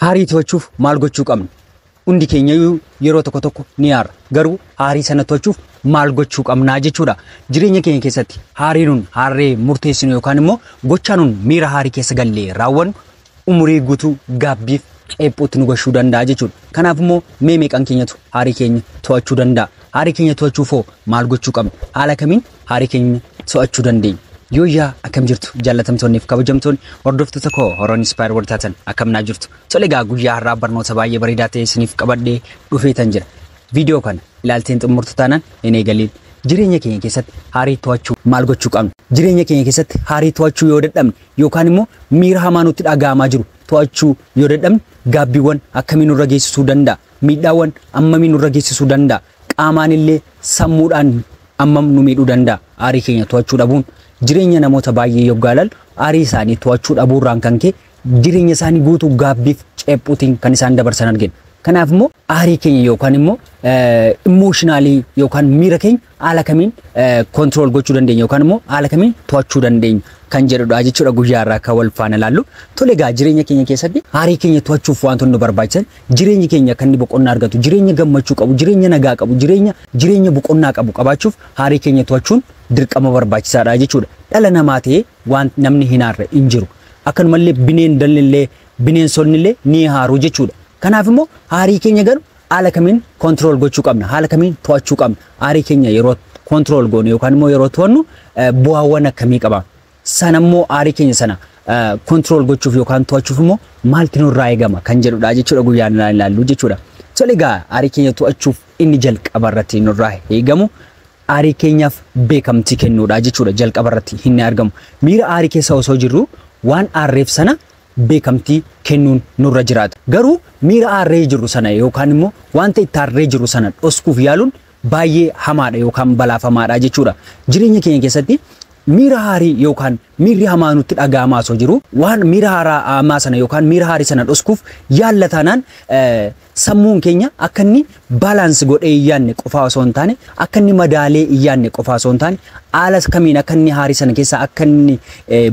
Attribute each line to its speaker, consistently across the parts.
Speaker 1: Aarii to'achuuf maal gochuu qabna? Hundi keenyayyuu yeroo tokko tokko ni aara. Garuu aarii sana to'achuuf maal gochuu qabnaa jechuudha. Jireenya keenya keessatti aarii nun aarree murteessinu yookaan immoo gochaa nun miira aarii keessa gallee raawwannu umurii guutuu gaabbiif ceephuutti nu gashuu danda'a jechuudha. Kanaaf immoo mee meeqan keenyatu aarii keenya to'achuu danda'a? Aarii keenya to'achuuf hoo maal gochuu qabna? Haala kamiin aarii keenya to'achuu dandeenya? Yooyyaa, akkam jirtu jaallatamtoonni fi kabajamtoonni hordoftoota koo Horoon Inspire warri taatan, akkam naa jirtu? Tole egaa, guyyaa har'aa barnoota baay'ee bareedaa ta'e isiniif qabadhee dhufeetan jira. Viidiyoo kana ilaalteen xumurtu taanaan hin eegaliin. Jireenya keenya keessatti aarii to'achuu maal gochuu qabna? Jireenya keenya keessatti aarii to'achuu yoo dadhabne yookaan immoo miira hamaa nutti dhaga'amaa jiru to'achuu yoo dadhabne, gaabbiiwwan akkamii nurra geessisuu danda'a? Miidhaawwan ammamii nurra geessisuu danda'a? Qaamaan illee sammuudhaan ammam nu miidhuu danda'a? Aarii keenya to'achuu dhabuun jireenya namoota baay'ee yoggaa ilaalu, aarii isaanii to'achuu dhabuurraan kan ka'e jireenya isaanii guutuu gaabbiif ceephuutiin kan isaan dabarsan argina. Kanaaf immoo aarii keenya yookaan immoo emotional yookaan miira keenya haala kamiin control gochuu dandeenya yookaan immoo haala kamiin to'achuu dandeenya kan jedhudha jechuudha guyyaa irraa akka wal faana ilaallu. Tole egaa, jireenya keenya keessatti aarii keenya to'achuuf wantoonni nu barbaachisan, jireenyi keenya kan inni boqonnaa argatu, jireenya gammachuu qabu, jireenya nagaa qabu, jireenya boqonnaa qabu qabaachuuf aarii keenya to'achuun dirqama barbaachisaadha jechuudha. Dhala namaa ta'ee waan namni hin aarre hin jiru. Akkanumallee bineendalli bineensonni illee ni haaru jechuudha. Kanaaf immoo aarii keenya garuu haala kamiin control gochuu qabna? Haala kamiin to'achuu qabna? Aarii keenya yeroo control goonu yookaan immoo yeroo to'annu bu'aawwan akkamii qaba? Sana immoo aarii keenya sana control gochuuf yookaan to'achuuf immoo maaltu nurraa eegama kan jedhudha jechuudha guyyaan ilaallu jechuudha. Tole egaa, aarii keenya to'achuuf inni jalqaba irratti nurraa eegamu aarii keenyaaf beekamtii kennuudha jechuudha jalqaba irratti inni argamu. Miira aarii keessa osoo jirru waan aarreef sana beekamtii kennuun nurra jiraata. Garuu miira aarree jirru sana yookaan immoo wanta itti aarree jirru sana dhoskuuf yaaluun baay'ee hamaadha yookaan balaafamaadha jechuudha. Jireenya keenya keessatti miira aarii yookaan miirri hamaa nutti dhaga'amaa osoo jiru, waan miira haaraa hamaa sana yookaan miira aarii sana dhoskuuf yaalla taanaan, sammuun keenya akka inni balance godhee hin yaadne qofaa osoo hin taane, akka inni madaalee hin yaadne qofaa osoo hin taane, haala kamiin akka inni aarii sana keessaa akka inni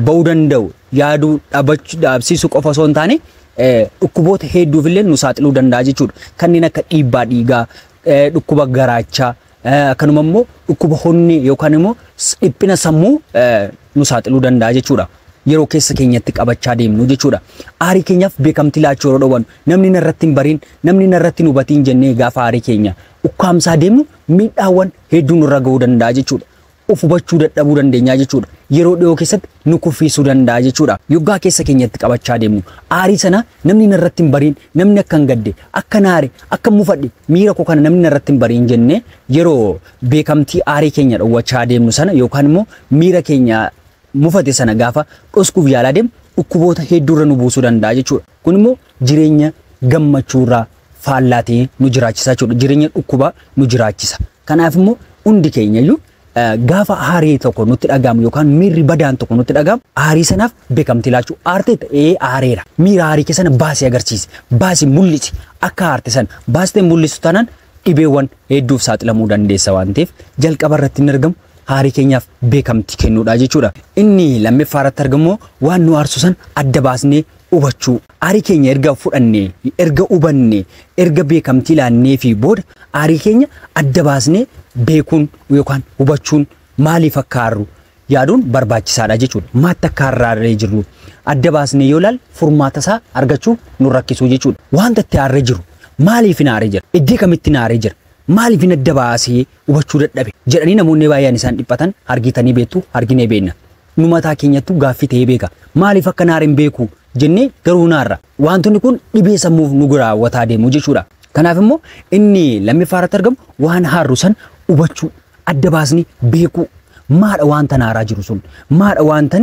Speaker 1: ba'uu danda'u yaaduu dhabachuu dhaabsiisuu qofa osoo hin taane, dhukkuboota hedduuf illee nu saaxiluu danda'a jechuudha. Kanneen akka dhiibbaa dhiigaa, dhukkuba garaachaa, akkanuma immoo dhukkuba onnee yookaan immoo dhiphina sammuu nu saaxiluu danda'a jechuudha. Yeroo keessa keenyatti qabachaa deemnu jechuudha. Aarii keenyaaf beekamtii laachuu yeroo dhowwannu, namni narratti hin bariin, namni narratti hin hubatiin jennee gaafa aarii keenya ukkaamsaa deemnu, miidhaawwan hedduu nurra ga'uu danda'a jechuudha. Of hubachuu dadhabuu dandeenya jechuudha. Yeroo dhiyoo keessatti nu kuffisuu danda'a jechuudha. Yoggaa keessa keenyatti qabachaa deemnu aarii sana, namni narratti hin bariin, namni akka hin gadde, akka naare, akka mufadhe, miira koo kana namni narratti hin bariin jennee yeroo beekamtii aarii keenya dhowwachaa deemnu sana yookaan immoo miira keenya mufate sana gaafa dhoskuuf yaalaa deemu, dhukkuboota hedduurra nu buusuu danda'a jechuudha. Kun immoo jireenya gammachuurraa faallaa ta'ee nu jiraachisa jechuudha. Jireenya dhukkubaa nu jiraachisa. Kanaaf immoo hundi keenyayyuu gaafa aarii tokko nutti dhaga'amu yookaan miirri badaan tokko nutti dhaga'amu, aarii sanaaf beekamtii laachuu. Aartee ta'ee aareera. Miira aarii kee sana baasii agarsiisi. Baasii mul'isi. Akka aarte sana baastee mul'isu taanaan, dhibeewwan hedduuf saaxilamuu dandeessa waan ta'eef, jalqaba irratti hin argamu aarii keenyaaf beekamtii kennuudha jechuudha. Inni lammaffaa irratti argamu waan nu aarsu san adda baasnee hubachuu. Aarii keenya erga fudhannee, erga hubanne, erga beekamtii laannee fi booda, aarii keenya adda baasnee beekuun yookaan hubachuun, maaliif akka aarru yaaduun barbaachisaadha jechuudha. Maatti akka aarree jirru adda baasnee yoo ilaalle, furmaata isaa argachuu nu rakkisuu jechuudha. Wanta itti aarree jiru, maaliif hin aaree jira? Iddoo kamitti hin aaree jira? Maaliif hin adda baasee hubachuu dadhabe jedhanii namoonni baay'een isaan dhiphatan argitanii beektu, arginee beekna. Nu mataa keenyattu gaaffii ta'ee beeka. Maaliif akka naar hin beeku jennee garuu naarra. Wantoonni kun dhibee sammuuf nu raawwataa deemu jechuudha. Kanaaf immoo inni lammaffaa irratti argamu waan haarru san hubachuu, adda baasnee beekuu. Maadha wanta naaraa jiru sun? Maadha wanta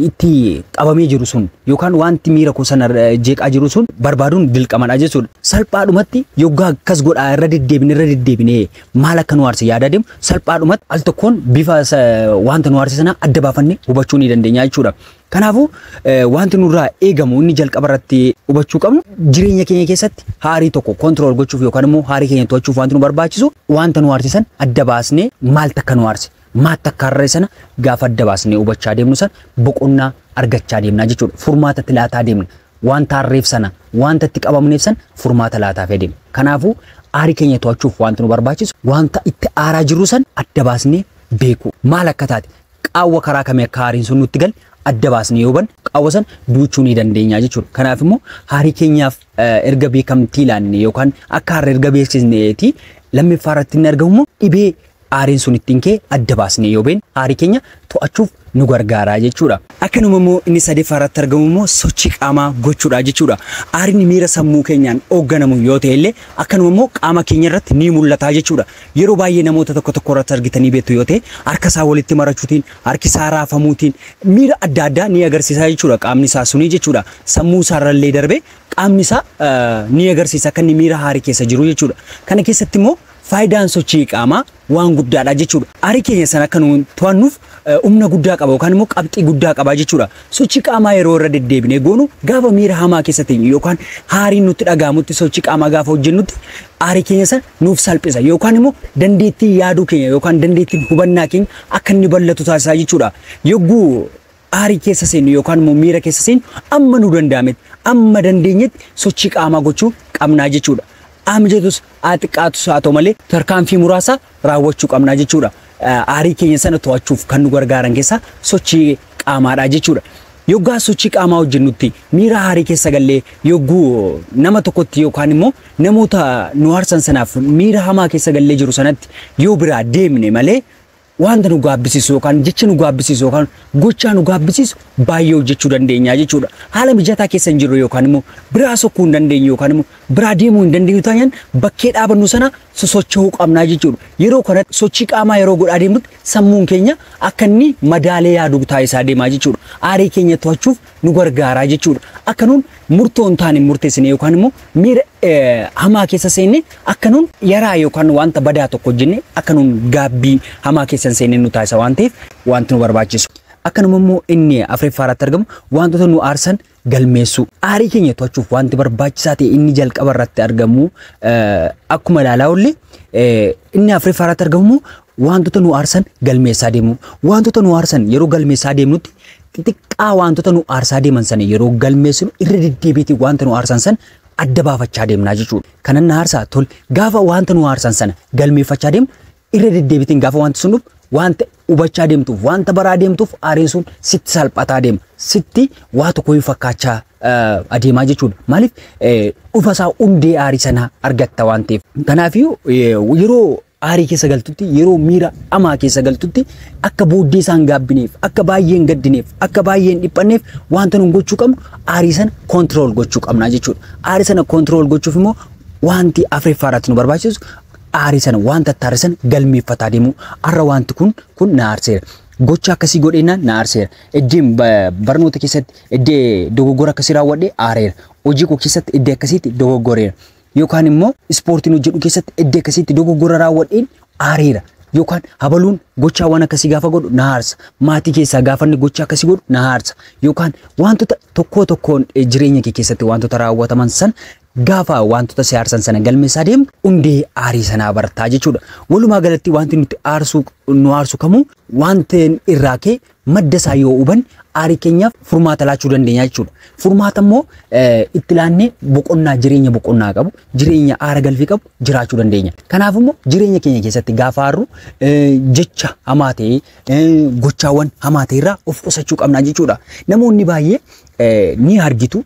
Speaker 1: itti qabamee jiru sun? Yookaan wanti miira koo sana jeeqaa jiru sun barbaaduun dirqamadha jechuudha. Salphaadhumatti yoggaa akkas godhaa irra deddeebine maal akka nu aarse yaadaa deemu, salphaadhumatti al tokkoon bifa wanta nu aarse sana adda baafannee hubachuu ni dandeenya jechuudha. Kanaafuu wanti nurraa eegamu inni jalqaba irratti hubachuu qabnu, jireenya keenya keessatti aarii tokko control gochuuf yookaan immoo aarii keenya to'achuuf wanti nu barbaachisu, wanta nu aarse sana adda baasnee, maal takka nu aarse, maal takka harree sana gaafa adda baasnee hubachaa deemnu sana, boqonnaa argachaa deemna jechuudha. Furmaata itti laataa deemna. Wanta aarreef sana, wanta itti qabamneef sana furmaata laataaf adeema. Kanaafuu aarii keenya to'achuuf wanti nu barbaachisu wanta itti aaraa jirru san adda baasnee beekuu. Maal akka taate, qaawwa karaa kamii akka aariin sun nutti gale adda baasnee yoo hubanne qaawwa sana duuchuu ni dandeenya jechuudha. Kanaaf immoo aarii keenyaaf erga beekamtii laanne yookaan akka aarre erga beeksisneeti, lammaffaa irratti inni argamu immoo dhibee aariin sun ittiin ka'e adda baasnee yoo beekne aarii keenya to'achuuf nu gargaara jechuudha. Akkanuma immoo inni sadaffaa irratti argamu immoo sochii qaamaa gochuudha jechuudha. Aariin miira sammuu keenyaan hoogganamu yoo ta'e illee akkanuma immoo qaama keenya irratti ni mul'ata jechuudha. Yeroo baay'ee namoota tokko tokko irratti argitanii beektu yoo ta'e, harka isaa walitti marachuutiin, harki isaa raafamuutiin miira adda addaa ni agarsiisa jechuudha qaamni isaa suni jechuudha. Sammuu isaarrallee darbee qaamni isaa ni agarsiisa akka inni miira aarii keessa jiru jechuudha. Kana keessatti immoo faayidaan sochii qaamaa waan guddaadha jechuudha. Aarii keenya sana akka nuun to'annuuf humna guddaa qaba yookaan immoo qabxii guddaa qaba jechuudha. Sochii qaamaa yeroo irra deddeebinee goonu, gaafa miira hamaa keessa teenyu yookaan aariin nutti dhaga'amutti sochii qaamaa gaafa hojjennutti aarii keenya sana nuuf salphisa yookaan immoo dandeettii yaaduu keenya yookaan dandeettiin hubannaa keenya akka inni bal'atu taasisaa jechuudha. Yogguu aarii keessa seennu yookaan immoo miira keessa seennu amma nu danda'ametti, amma dandeenyetti sochii qaamaa gochuu qabnaa jechuudha. Haa mijatus haa xiqqaatus haa ta'u malee tarkaanfii muraasa raawwachuu qabnaa jechuudha. Aarii keenya sana to'achuuf kan nu gargaaran keessaa sochii qaamaadha jechuudha. Yoggaa sochii qaamaa hojjennutti miira aarii keessa gallee yogguu nama tokkotti yookaan immoo namoota nu aarsan sanaaf miira hamaa keessa gallee jiru sanatti yoo biraa deemne malee, wanta nu gaabbisiisu yookaan jecha nu gaabbisiisu yookaan gochaa nu gaabbisiisu baay'ee hojjechuu dandeenya jechuudha. Haala mijataa keessa hin jirru yookaan immoo biraa sokkuu hin dandeenyu yookaan immoo biraa deemuu hin dandeenyu taanaan bakkee dhaabannu sana sosocho'uu qabnaa jechuudha. Yeroo kanatti sochii qaamaa yeroo godhaa deemnutti sammuun keenya akka inni madaalee yaaduu taasisaa deemaa jechuudha. Aarii keenya to'achuuf nu gargaaraa jechuudha. Akka nuun murtoo hin taane murteessine yookaan immoo miira hamaa keessa seenne akka nuun yaraa yookaan wanta badaa tokko hojjenne akka nuun gaabbii hamaa keessa hin seenne nu taasisa waan ta'eef wanti nu barbaachisu. Akkanuma immoo inni afuraffaa irratti argamu wantoota nu aarsan galmeessuu. Aarii keenya to'achuuf wanti barbaachisaa ta'e inni jalqaba irratti argamu akkuma ilaalaa oolle, inni afuraffaa irratti argamu wantoota nu aarsan galmeessaa deemu. Wantoota nu aarsan yeroo galmeessaa deemnutti, xixiqqaa wantoota nu aarsaa deeman sana yeroo galmeessinu irra deddeebiitii wanta nu aarsan sana adda baafachaa deemnaa jechuudha. Kanan na aarsaa tole, gaafa wanta nu aarsan sana galmeeffachaa deemnu irra deddeebiitiin, gaafa wanti sun dhufu wanta hubachaa deemtuuf, wanta baraa deemtuuf aariin sun sitti salphataa deema. Sitti waa tokko fakkaachaa adeemaa jechuudha. Maaliif? Dhufa isaa, hundee aarii sanaa argatta waan ta'eef. Kanaafiyyuu yeroo aarii keessa galtutti, yeroo miira hamaa keessa galtutti, akka booddee isaan gaabbineef, akka baay'ee hin gaddineef, akka baay'ee hin dhiphanneef wanta nuun gochuu qabnu aarii sana control gochuu qabna jechuudha. Aarii sana control gochuuf immoo wanti afuraffaa irratti nu barbaachisu aarii sana, wanta itti aare sana galmeeffataa deemuu. Har'a wanti kun na aarseera. Gocha akkasii godheenaan na aarseera. Iddeen barnoota keessatti iddee dogoggora akkasii raawwadhee aareera. Hojii koo keessatti iddee akkasiitti dogoggoreera. Yookaan immoo ispoortiin hojjedhu keessatti iddee akkasiitti dogoggora raawwadheen aareera. Yookaan habaluun gochaawwan akkasii gaafa godhu na aarsa. Maatii keessaa gaafa inni gocha akkasii godhu na aarsa. Yookaan wantoota tokko tokkoon jireenya kee keessatti wantoota raawwataman san gaafa wantoota si aarsan sana galmeessaa deemtu hundee aarii sanaa bartaa jechuudha. Walumaa galatti wanti nuti aarsuu nu aarsu kamuu wanti irraa kee madda isaa yoo hubanne aarii keenyaaf furmaata laachuu dandeenya jechuudha. Furmaata immoo itti laannee boqonnaa, jireenya boqonnaa qabu, jireenya aara galfii qabu jiraachuu dandeenya. Kanaaf immoo jireenya keenya keessatti gaafa aarru jecha hamaa ta'e, gochaawwan hamaa ta'e irraa of qusachuu qabna jechuudha. Namoonni baay'ee ni argitu,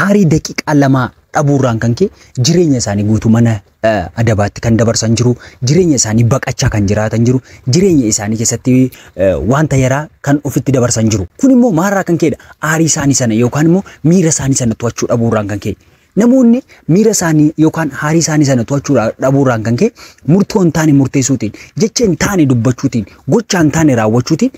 Speaker 1: aarii daqiiqaa 2 dhabuurraan kan ka'e jireenya isaanii guutuu mana adabaatti kan dabarsan jiru, jireenya isaanii baqachaa kan jiraatan jiru, jireenya isaanii keessatti wanta yaraa kan ofitti dabarsan jiru. Kun immoo maalirraa kan ka'edha? Aarii isaanii sana yookaan immoo miira isaanii sana to'achuu dhabuurraan kan ka'e. Namoonni miira isaanii yookaan aarii isaanii sana to'achuu dhabuurraan kan ka'e murtoo hin taane murteessuutiin, jecha hin taane dubbachuutiin, gocha hin taane raawwachuutiin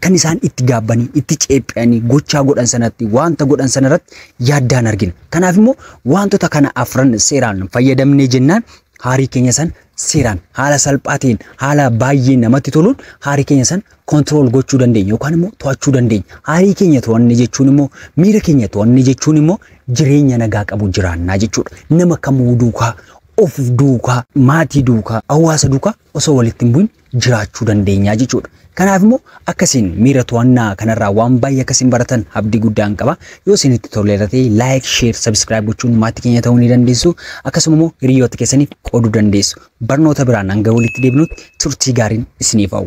Speaker 1: kan isaan itti gaabbanii, itti ceephi'anii gochaa godhan sanatti, wanta godhan sanarratti yaaddaan argina. Kanaaf immoo wantoota kana afran seeraan fayyadamnee jennaan aarii keenya san seeraan, haala salphaa ta'een, haala baay'ee namatti toluun aarii keenya san control gochuu dandeenya yookaan immoo to'achuu dandeenya. Aarii keenya to'anne jechuun immoo, miira keenya to'anne jechuun immoo jireenya nagaa qabu jiraannaa jechuudha. Nama kamuu duukaa Of duukaa, maatii duukaa, hawaasa duukaa osoo walitti hin bu'in jiraachuu dandeenya jechuudha. Kanaaf immoo akkasiin miira to'annaa kanarraa waan baay'ee akkasiin baratan abdii guddaan qaba. Yoo isinitti toleera ta'e like, share, subscribe gochuun maatii keenya ta'uu ni dandeessu. Akkasuma immoo hiriyoota keessaniif qooduu dandeessu. Barnoota biraan hanga walitti deebinutti turtii gaariin isiniif hawwa.